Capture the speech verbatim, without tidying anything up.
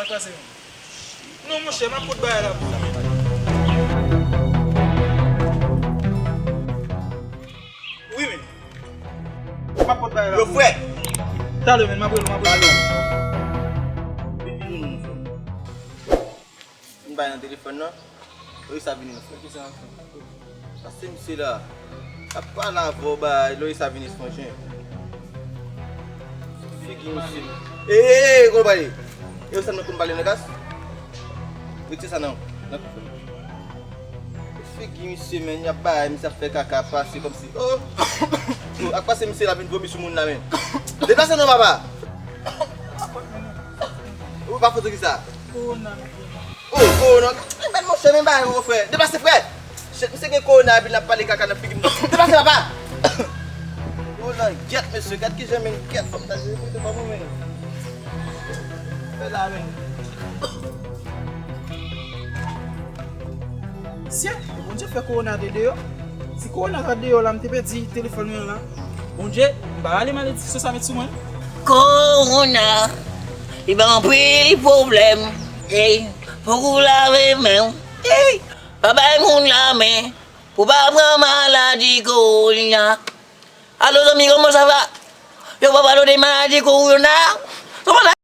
Pase men. Non, monchè, m ap pot bagay la pou sa, men. Wi, men. M ap pot bagay la. Yo, pou frè! Talè, men, m ap rele w, m ap rele w. Vin, vin, vin, vin. M bay nan telefòn nan. Wi, sa vini nan frè. Ki sa? Pase misye la. Ap pale avè w, bay, Loris a vini franjen. Figi misye. Ey, ey, ey, konn pale. Yo, sa nou konn pale nan kas? Retire sa nan, nan kou. Figi misye, men, y ap bay, misye ap fè kaka, pase kòmsi. Oh! Oh, ak pase misye la vin vomi sou moun la, men. Deplase non, papa. Ou pa foto ki sa? Kowona. Oh, oh, non. Men, men, monchè, men bagay yo, frè. Deplase, frè. Shit, misye gen kowona, epi l ap pale kaka nan figi m. Deplase, papa. Oh, langyèt, mesye. Gad kijan men, gyèt, fòk ta jere devan mwen, men. Fè la, men. Mesye, Bondye fè kowona te deyò. Si kowona pa t deyò la, m te pèdi telefòn mwen la. Bondye, m pa rale malediksyon sa met sou mwen. Kowona, li ban anpil pwoblèm. Ey, fòk ou lave men w. Ey, pa bay moun la men, pou pa pran maladi kowona. Alo, zanmi, kòman sa va? Yo pa pale de maladi kowona. Kòman sa